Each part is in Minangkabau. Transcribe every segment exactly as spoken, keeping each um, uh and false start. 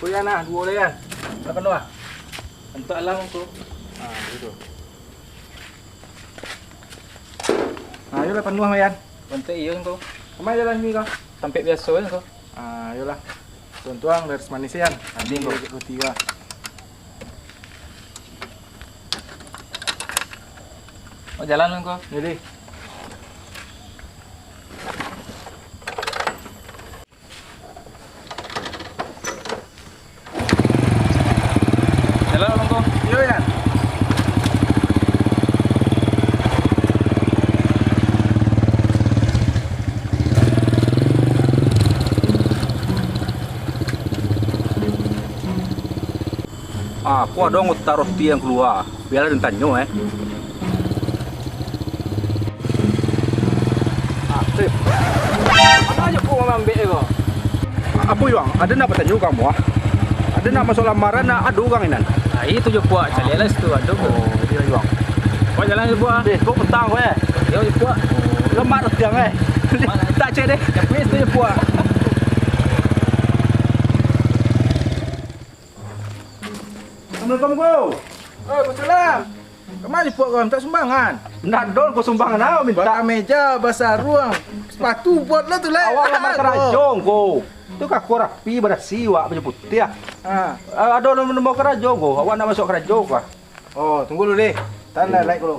Oh, ya nah, duo lah, Yan. Lah panuah, ah? Antuak lah, Ngku. Ah, gitu. Ah, iyolah, panuah, Yan. Antuak iyo, Ngku. Kama jalan ni, ko? Tampek biaso, Ngku. Ah, iyolah. Tuntuang dari Semanis, Yan. Adi, Ngku. Roti, ko. Oh, jalan, Ngku. Jadi. Jalan, Bang, ko. Iyo, Yan. Ah, ko ado anggota roti nan kalua. Bialah den tanyo, eh. Ah, Trip. Manga ajo ko maambek ko? Apo, Yuang? Ado nak batanyo ka ambo, ah. Ado nak masuak lamaran, nak ado urang inan. Ah, itu jo, Puak. Caliaklah situ, ado ko. Oh, iyo, Yuang. Puak, jalan jo, Puak, ah. Eh, ko patang ko, eh? Iyo jo, Puak. Lamak roti ang, eh? Tak cek deh. Tapi situ jo, Puak. Assalamualaikum, Ngku. Waalaikumsalam. Kama jo, Puak, ko mintak sumbangan? Ndak ado ko sumbangan, awak mintak. Bakameja, basaruang, sapatu, buek lo tu lai. Awak lamar karajo, Ngku. Tu ka ko rapi, barasiah, awak baju putiah. Ha. Ah, ado nan mau karajo, Ngku. Awak nak masuak karajo kah? Oh, tunggu dulu deh. Tahan lah, lai ko lo.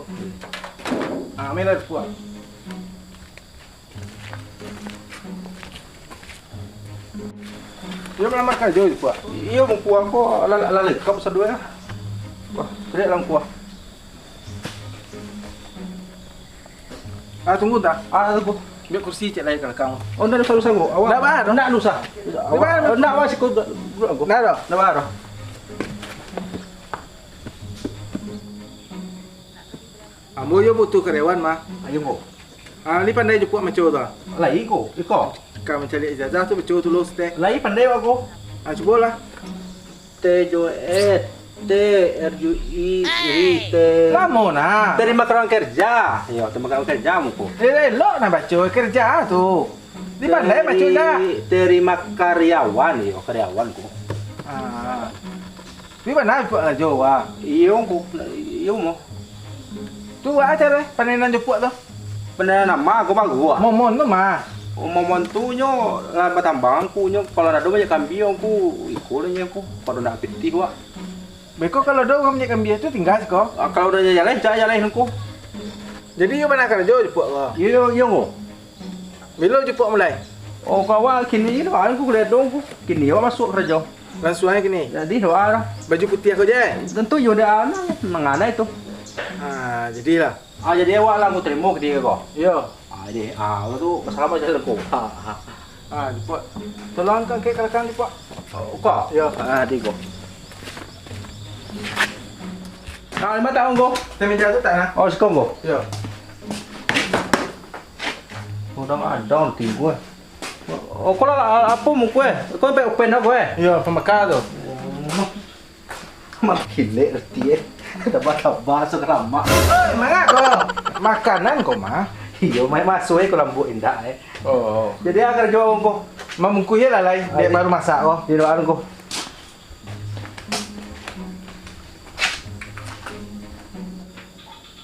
Ah, ambiaklah, Puak. Iyo, malamar karajo, Puak. Iyo, Ngku, ko lah, lah, lah langkok sadonyo. Wah, caliak lah, Ngku. Ah, tunggu, dah. Ah, tunggu. Ambiak kursi ciek lai ka balakang. Oh, ndak usah, usah, Ngku. Awak ndak baa doh. Ndak usah. Ndak baa doh. Awak ndak usah, Ngku. Ndak baa doh. Ndak baa doh. Ambo iyo butuah karyawan mah. Ayo, Ngku. Ah, lai pandai jo, Puak, maco tu? Lai, Ngku. Iko. Ka mancaliak ijazah tu, maco tu lo, Stek. Lai pandai awak, Ngku. Ah, cubolah. T jo E, T, R ju I, I, T. Lamo nah. Terima karyawan kerja. Iyo, terima karyawan kerja, Ngku. Eh, elok nah baco kerja tu. Lai pandai baco ndak? Teri-, terima karyawan, iyo, karyawan, Ngku. Ah. Di ma, Puak, karajo, wak? Iyo, Ngku, iyo mah. Tu, wak, aja deh, pandai nan jo, Puak, tu. Pandai nan ma, Ngku, baru, wak? Momon tu mah. Oh, momon tu nyo, lah batambang, Ngku, nyo, kalau ado banyak kambia, Ngku, iko lah nyo, Ngku, kalau ndak pitih, wak. Beko kalau ado urang banyak kambia tu, tingga siko. Ah, kalau udah jaleh, cak jaleh, Ngku. Jadi, iyo bana karajo jo, Puak, ko? Iyo, iyo, iyo, Ngku. Bilo jo, Puak, mulai? Oh, kawan, kini je lah, Ngku, kuliah dong, Ngku. Kini awak masuak karajo. Langsuang aja kini? Jadi, doa lah. Baju putiah ko je? Tantu iyo, dah, nah, mangana itu. Ah, jadilah. Ah, jadi awak lah, Ngku, tarimo kini ko? Iyo. Ah, jadi, ah, awak tu basalamak je lah, Ngku. Ah, ah. Ah, jo, Puak. Tolong angkek ka balakang, Puak. Oh, ko? Iyo. Ah, di ko. Ah, limo tahun, Ngku. Di meja tu tak, nah? Oh, siko, Ngku. Iyo. Udah ada tinggu, eh. Oh, ko lah, apo muko, eh? Ko pek open dah ko, eh? Iyo, pambaka tu. Oh. Makin lek reti, eh. Taba-taba so karamak. Oi, manga ko? Makanan ko mah. Iyo, main masuk, eh, ko lambuak indak, eh. Oh. Jadi, ah, karajo ko. Mamungkuih lah, lai. Dek baru masak ko. Di luar ko.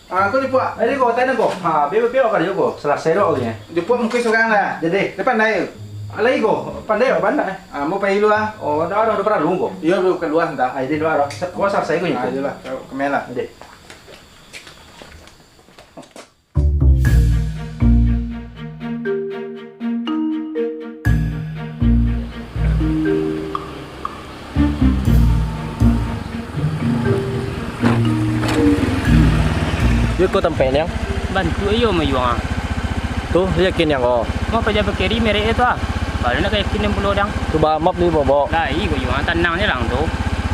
Ah, ko di Puak. Tadi ko, tanya ko. Ha, biar, biar awak karajo ko. Salasai dulu ko, eh. Di Puak mungkin surang lah. Jadi. Dia pandai. Alai ko, pandai awak pandai. Ah, mau pai lu ah. Oh, dah, dah, dah pernah lu ko. Iyo, lu keluar entah. Ah, jadi luar. Awak salasai ko, ah, iyolah. Kemana? Jadi. Yo ko tampek niang. Bantuak iyo mayuang ah. Tu yakin niang ko? Mau paja bakeri merek itu ah. Baru nak yakin niang pulo dang. Cuba map ni bobok. Lai ko yuang, tanang je lang tu.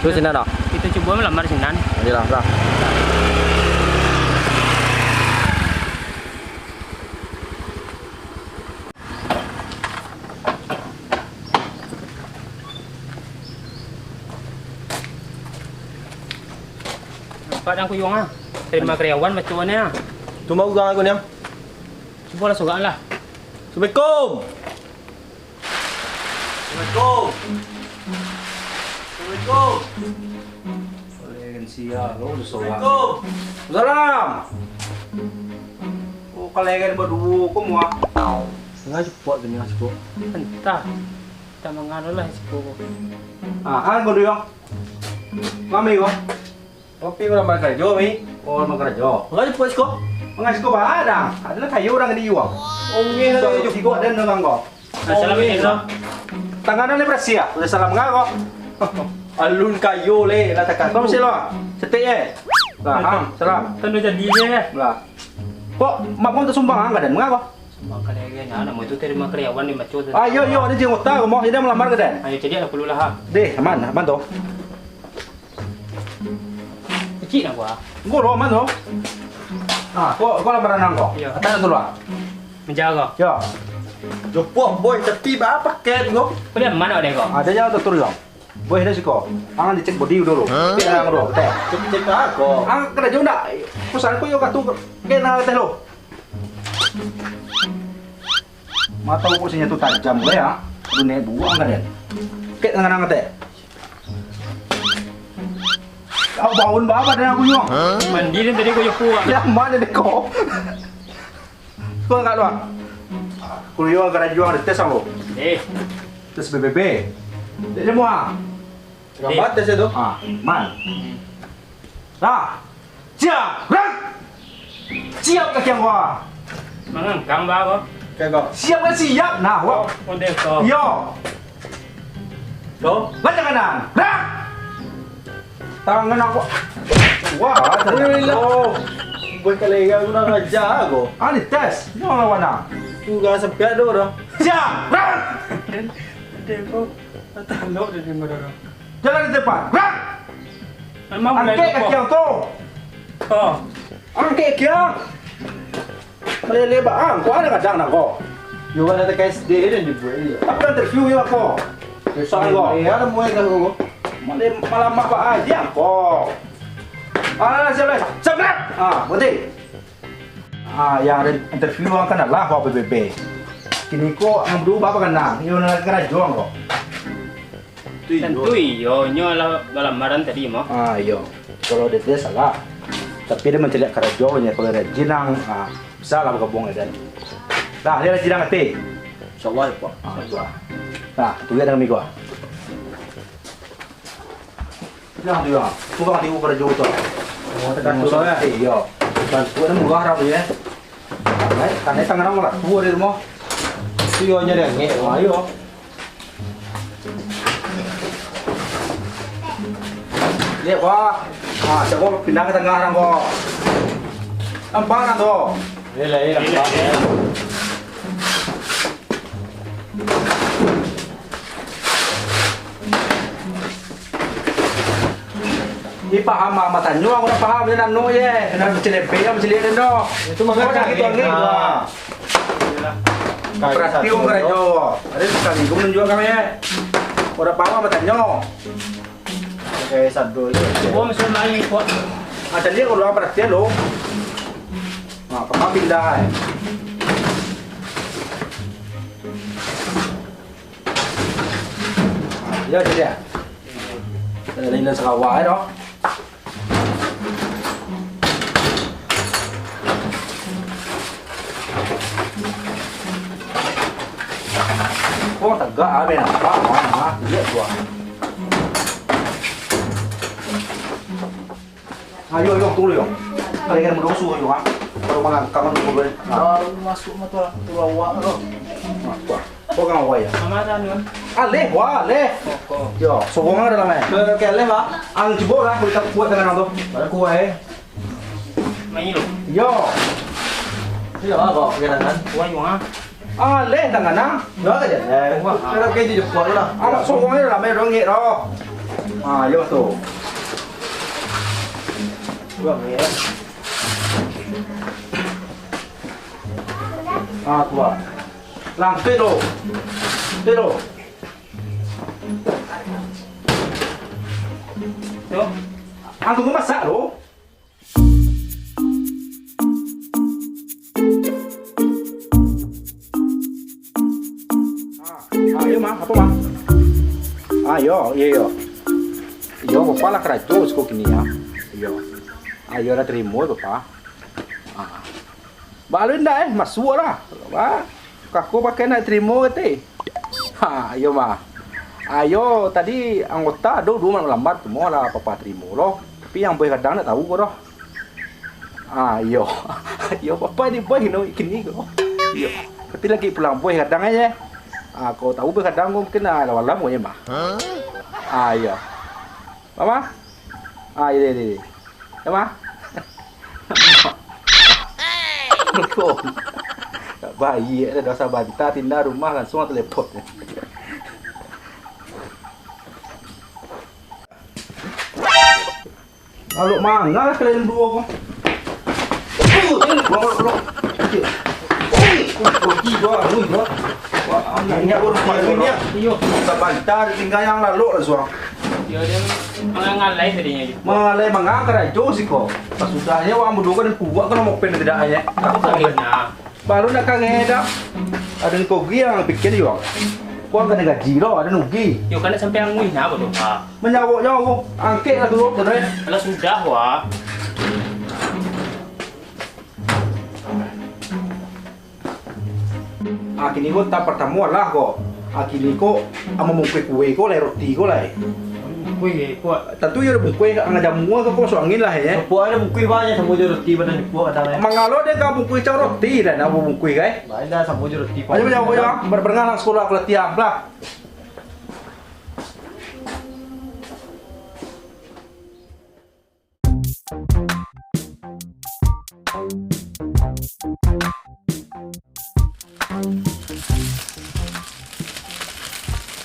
Tu sinan dah. Kita cuba malamar sinan. Ayolah lah. Nampak dang kuyuang ah. Terima karyawan macam mana ah. Cuma urang aku niang. Cubalah surang lah. Assalamualaikum. Assalamualaikum. Assalamualaikum. Kalegen sia lo, udah sorak. Assalamualaikum. Salam. Oh, kalegen baduo ko mua. Tangah jepok tu ni, siko. Entah. Tak mangano lah siko ko. Ah, kan ko dulu, yo. Mami ko. Kopi ko lamar karajo, Mi. Oh, lamar karajo. Tangah jepok siko. Mangano siko ba, dah. Ado lah kayo urang di yuang. Oh, ni lah jepok. Siko den dengan ko. Assalamualaikum. Tangan ni berasih ya? Udah salam ngah ko. Alun kayo le, lah takah. Salam silo. Setik eh. Lah, ha, salam. Kan udah jadi je. Lah. Kok mak kau tak sumbang angka den ngah ko? Sumbang kalegen, nah, nama itu terima karyawan di maco tu. Ah, yo, yo, ada jeng otak ko mau, jadi melamar ka den. Ayo, cari lah dulu lah, ha. Deh, aman, aman tu. Kecik nak gua. Gua lo aman tu. Ah, kau, kau lamaran nang kau. Iya. Atas tu lah. Menjaga. Ya. Jopoh boy, tapi ba paket ko. Kau lihat mana deh kau? Ada yang tutur yang. Boy, ada siko. Ang dicek body dulu. Hah? Cek ang dulu, betul. Cek, cek aku. Ang kena jauh ndak? Pesan kau yo katu kena teh lo. Mata kok senjata tajam ko ya. Dunia buang ka den. Kek tangan ang teh. Kau bangun ba badan aku yo. Mandi ni tadi kau jepuk. Ya, mana deh kau? Kau angkat dulu, ah. Kuliah karajo di tes ang lo. Eh. Tes B B B. Dek semua. Lambat tes tu. Ah, man. Nah. Siap. Gerak. Siap kaki ang gua. Mangangkang ba ko. Kaki kau. Siap kan siap. Nah, wah. Ondeh ko. Yo. Lo, baca kanan. Gerak. Tangan aku. Wah, alhamdulillah. Oh. Buat kalegen aku nak raja aku. Ah, di tes. Jangan lawan ah. Tu gak sampai ada orang. Siap. Gerak. Dia kok tak tahu dia dengar orang. Jalan di depan. Gerak. Memang angkek kaki ang tu. Oh. Angkek kaki ang. Malele ba ang, kau ada kadang nak kau. Yo kan ada K S D dan dibuat dia. Aku interview yo kau. Besok kau. Ya ada mulai dah kau. Malam malam apa aja kau. Ah, siap, siap, siap. Ah, berhenti. Ah, yang ada interview ang kan adalah kau B B B. Kini kau ang berubah apa kan nah? Yo nak karajo ang kau. Tantu iyo, nyo lah balamaran tadi mah. Ah, iyo. Kalau dia, dia salah. Tapi dia mancaliak karajo nyo, kalau rajin ang, ah, bisa lah bagabung dengan dia. Dah, dia rajin ang ati. Insyaallah, yo, Pak. Ah, itu lah. Nah, tu dia dengan Miko. Nah, tu dia. Tu kan ati karajo tu. Oh, tak ada. Iyo. Bantu dia murah dah tu, yo. Tanai, tanai tangan ang lah tua di rumah. Tu yo nyo dengek, wah, yo. Lihat, wah. Ha, cubo pindah ka tangah ang ko. Nampak ang tu? Iyo lah, iyo lah. Ni paham, ah, matanyo, aku dah paham, ni nano je. Kena mancilek, mancilek den doh. Itu mangga. Kau jangan gitu, angin. Ah. Perhati, om karajo. Ada sekali, aku menunjuk kami, eh. Kau dah paham, matanyo. Pakai sado je. Cubo, misalnya, kuat. Ah, jadi, kalau perhatian, lo. Nah, pernah pindah, eh. Yo, jadi yo. Dari Sarawak, eh, doh. Oh, tagak, ah, main apa? Mana? Lihat gua. Ayo, ayo, turun, ayo. Kalian berdosa, ayo, ha. Baru mangangkang dulu, eh. Ha. Baru masuk mah tu, tu awak tu. Ha, wah. Kau kan awak, ya? Sama ada, Nun. Aleh, wah, aleh. Koko. Yo, sokong ada lah, eh. Kalau keleh, Pak. Ang cubo lah, boleh tak kuat dengan ang tu. Pada kuat, eh. Main lu. Yo. Iyo, Pak, kau kira kan? Kuat, Bang, ah. Ah, leh tangan, ah. Yo, aja. Eh, wah. Kalau kayak di Jepang lah. Anak songongnya lah, main rongek dah. Ah, yo tu. Rongek. Ah, kuat. Lang, tu tu. Tu tu. Tu. Ah, tunggu masak tu. Ah, ah, iyo, Ma. Apo, Ma? Ah, iyo, iyo, iyo. Iyo, Bapa lah karajo siko kini, ah. Iyo. Ayo lah tarimo, Bapa. Ah. Baa lo indak, eh, masuak lah. Wah, kako pakai nak tarimo kate. Ha, iyo mah. Ayo, tadi anggota ado duo malambat tu, mah lah Papa tarimo lo. Tapi nan buih gadang ndak tahu ko doh. Ah, iyo. Iyo, Papa ni buih no kini ko. Iyo. Tapi lagi pulang buih gadang aja. Ah, kau tahu buih gadang ko mungkin, ah, alam-alam ko je mah. Ah, iyo. Mama? Ah, iyo, iyo, iyo. Yo, Mah? Assalamualaikum. Tak baik dah, dosa banta, tingga rumah langsung telepon. Lalu manga lah kalian duo ko. Bangun, bangun. Roti dua, roti dua. Wah, minyak baru, minyak. Iyo. Sabanta tingga nan lalok lah, suang. Iyo, dia mangalai tadinyo. Mangalai manga karajo siko. Sasudahnyo urang baduo ko, den pubuak ko nomo pen tidaknyo. Itu sakit, nah. Baru nak kangen dah. Ado nan kogi nan pikia juo. Ko kan ado gaji lo, ado nan ugi. Yo, kan sampai anguih nah, baru, Pak. Manjawab-jawab, angkek lah dulu, betul, eh? Alah, sudah, wah. Ah, kini ko tahap partamo lah ko. Ah, kini ko, ah, mambungkuih kue ko lai, roti ko lai. Bungkuih ko. Tantu iyo bungkuih, angah jamua ko, ko masuak angin lah, eh. Sapuak ado bungkuih banyak, samo jo roti, badan sapuak kadang, eh. Mangalo dek ka bungkuih cak roti lah, nak bungkuih, eh. Lain dah, samo jo roti. Ayo, ayo, ayo, ber-, berangah lah sekolah, pelatihan lah.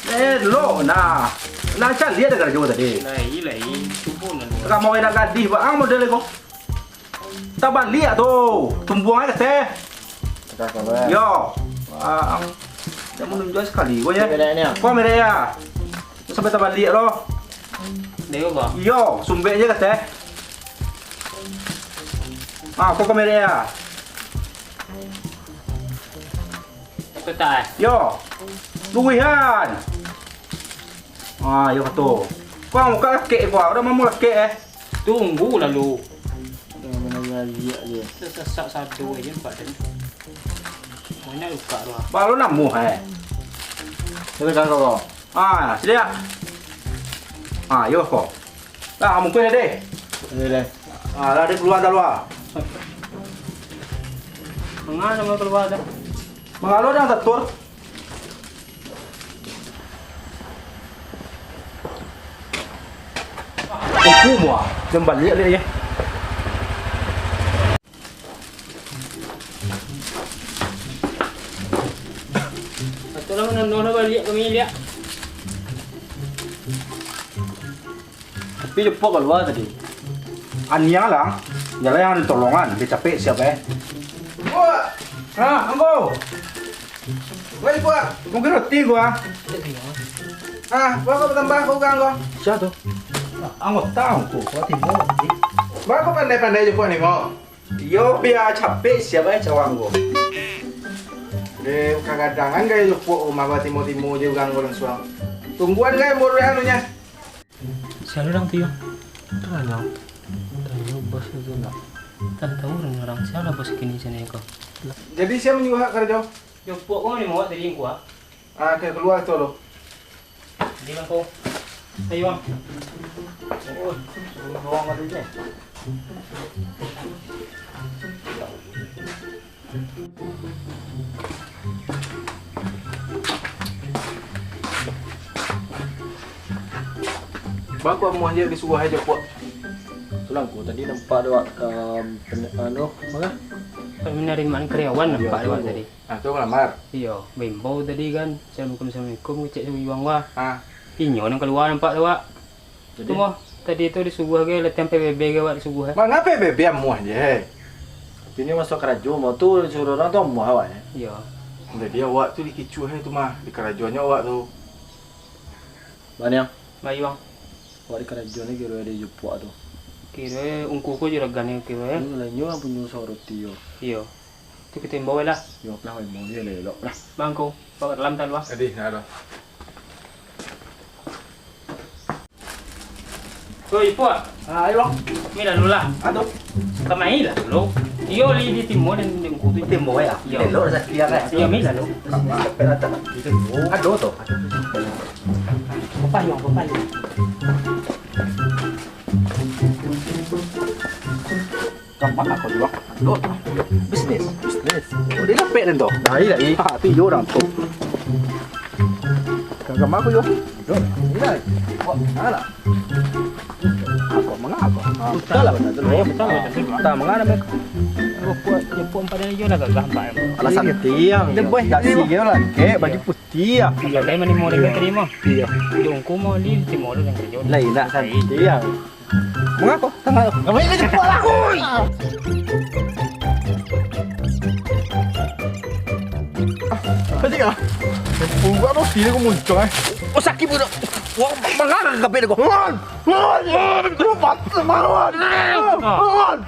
Eh, lo, nah. Nah, caliak dah karajo tadi. Lai, lai. Cubo nan. Ramai nak gadih, bang, model ko. Tabaliak tu. Tumbuang aja teh. Yo. Ah, jan manunjuak sakali ko, ya. Ko merek, ya. Sampai tabaliak lo. Dah, yo, Bang. Iyo, sumbek je kateh. Ah, ko kamera ya. Ko tak, eh? Yo. Luihan. Ah, yo kato. Ko muka lakek ko, udah mamu lakek, eh. Tunggu lalu. Yang mana galiak je. Sasak sado je empat tadi. Banyak luka tu, ah. Baru namuh, eh. Kita kan kau. Ah, sini ya. Ah, yo ko. Lah, mungkin ada. Ada deh. Ah, lah ada keluar dah luar. Manga nama keluar dah. Mangalo dah tatur. Aku mua, dan balik dia ya. Betul lah, mana nol balik kami lihat. Tapi Jepok kalua tadi. Ania lah, jalan yang ditolongan, dicapek siapa eh? Wah, ah, ambo. Woi, buah. Mungkin roti gua. Ah, gua kok tambah kau gang gua. Siapa tu? Anggota aku, kau timbul. Gua kok pandai-pandai je buah ni, Mo. Yo, biar capek siapa eh cawang gua. Deh, kagadangan gaya jupuk rumah gua timo-timo je gang gua langsung. Tungguan gaya murah anunya. Siapa orang tu, yo? Tanyo. Tanyo bos itu nak. Tan tahu orang, orang siapa bos kini sana ko. Jadi siapa menyuruh hak kerja? Jupuk kau ni mau tadi kuah. Ah, ke keluar tu lo. Di bangko. Ayo, Bang. Oh, suruh doang ada ni. Bako amuah je disuruh aja puak. Tulang ku tadi nampak dek awak, em, pen-, anu, apa? Penerimaan karyawan nampak dek awak tadi. Ah, tu malamar. Iyo, baimbau tadi kan. Assalamualaikum, assalamualaikum, kecek si Iwang wah. Ah. Inyo nan kalua nampak tu, Wak. Jadi? Tu mah, tadi tu disuguah ge latihan P B B ge, Wak, disuguah, eh. Manga P B B amuah je, eh. Tapi ni masuk karajo, mau tu disuruh orang tu amuah awak, eh. Iyo. Jadi awak tu dikicuah tu mah, di karajonyo awak tu. Baniang. Baik, Bang. Awak di karajo ni kiro di jupuak tu. Kiro ungku ko juragan ni kiro, eh. Hmm, lainyo lah punyo usaho roti yo. Iyo. Tu kito imbau lah. Yo, lah, imbau je lah, elok lah. Bangko, bawa dalam talu ah. Adi, nak ada. Oi, Puak. Ah, ayo, Bang. Mi lalu lah. Aduh. Kamai lalu. Iyo, li di timbo dan di ungku tu. Timbo, ya? Iyo. Elok lah, setia, kan? Iyo, mi lalu. Aduh, tu. Bapak, yo, bapak, yo. Gampang aku juo. Aduh. Bisnis. Bisnis. Oh, dia lapek dan tu. Dah, iya, iya. Ah, tu iyo orang tu. Gampang aku juo. Iyo. Iya. Wah, mana? Apa, mangapa? Ah, betul lah, betul tu. Iyo, betul lah, betul. Tak, mangapa, Mek? Yo, Puak, yo, Puak, empat hari juo lah gagah, Pak. Alah, santiang. Dia buat dak ini, sih, Bang. Yo lah, kek, baju putiah. Iyo, kayak mana mau dengan terima? Iyo. Di ungku mau di timbo dan kerja. Lah, enak, santiang. Mangapa? Tangah. Ngapain dia cepat lah? Oi! Tadi ah. Buat roti ni aku muncung, eh. Oh, sakit pun. Wah, mangarang kabeh dah kau. Ngon! Ngon! Ngon! Lupa, ngon! Ngon!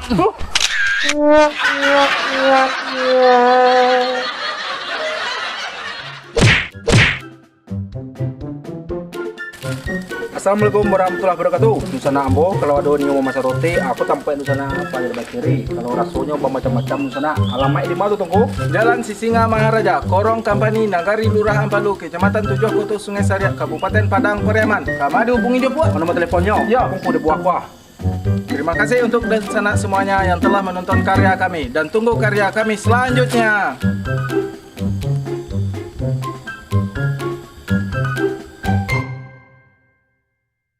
Assalamualaikum warahmatullahi wabarakatuh. Dunsanak ambo, kalau ado nio mamasan roti, aku tampaik dunsanak paling bakiri. Kalau rasonyo bamacam-macam dunsanak. Alamaik di ma tu, Tungku? Jalan Sisinga Maharaja, Korong Kampani, Nagari Lurah Ampalu, Kecamatan Tujuah Koto Sungai Sariak, Kabupaten Padang Pariaman. Ka ma dihubungi jo, Puak? Nomor telefonnyo? Yo. Tungku di buah kuah. Terima kasih untuk dunsanak semuanya yang telah menonton karya kami, dan tunggu karya kami selanjutnya.